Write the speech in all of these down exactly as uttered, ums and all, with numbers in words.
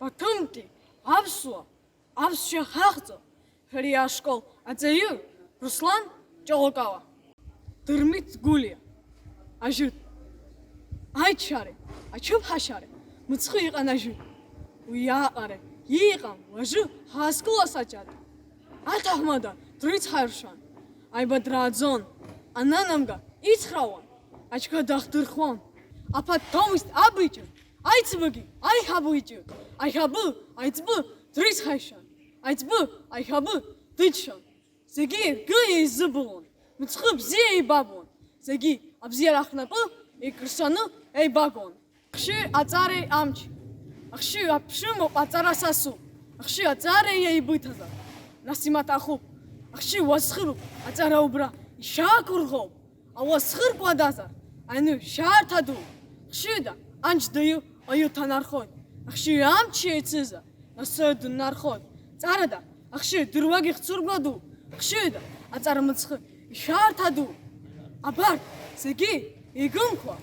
Баҭымтәи аԥсуа, аԥсшьа хахҵо, шәареи ашкол аҵаҩы Руслан Ҷолокала. Дырмит Гәлиа. Ажьы. Аиччареи ачыԥҳашьареи мыцхәы иҟан ажьы. Уи аҟара иҟан уажәы ҳаазқәылаз аҷада. Аҭаҳмада дрыцҳаиршан, аибадра ааӡон, ананамга ицхраауан, аџьгәа дахдырхуан. Аԥаҭ Ҭомист абиҷы, аиҵбагьы аиҳабы иҷы, аиҳабы аиҵбы дрыцҳаишьан, аиҵбы аиҳабы дыччон. Зегьы ргәы еизыбылон, мыцхәы бзиа еибабон, зегьы абзиара ҳнапы еикәыршаны еибагон. Ахшыҩ аҵареи амч. Ахшыҩ аԥшәымоуп, аҵара сасуп. Ахшыҩ аҵареи еибыҭазар, нас имаҭәахәуп. Ахшыҩ уасхыруп, аҵара убра ишьақәырӷәӷәоуп. Ауасхыр кәадазар, аҩны шьаарҭа ду. Ахшыҩда амч даҩу аҩы ҭанархоит. Ахшыҩ амч еицызар, нас аҩы дыннархоит. Ҵарада ахшыҩ дыруагь ихцәыргәа ду. Ахшыҩда аҵара мыцхы ишәарҭа ду. Абарҭ зегьы еигымхуа,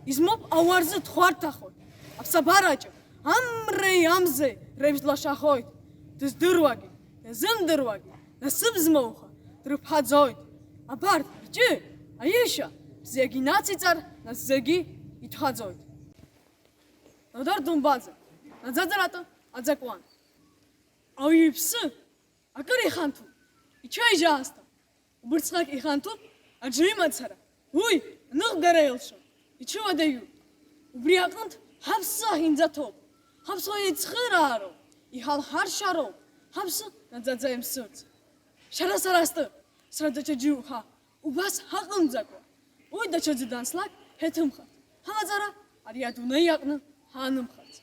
измоуп ауаа рзы дхәарҭахоит. Аԥсабараҿы амреи амзеи реиԥш длашахоит. Дыздыруагьы, иазымдыруагьы, насыԥ змоуха дрыԥхьаӡоит. Абарҭ рҿы аишьа бзиагьы инациҵар, нас зегьы иҭәхаӡоит. Нодор Думбаӡе, наӡаӡаратәы аӡакуан. Ауаҩы иԥсы акыр иханҭәуп, ичаҩ аасҭа, убырсҟак иханҭәуп аӡәы имацара, уи аныҟәгара илшо, иҽуадаҩуп. Убри аҟынтә ҳаԥсы ахьынӡаҭоуп, ҳаԥсуа ицхыраароуп, иҳалҳаршароуп, ҳаԥсы наӡаӡа имсырц. Шәара сара стәы, сара даҽа џьоуха, убас ҳаҟымӡакәа. Уи даҽаӡәы данслак ҳаҭымхарц, ҳамаҵара ари адунеи аҟны ҳаанымхарц.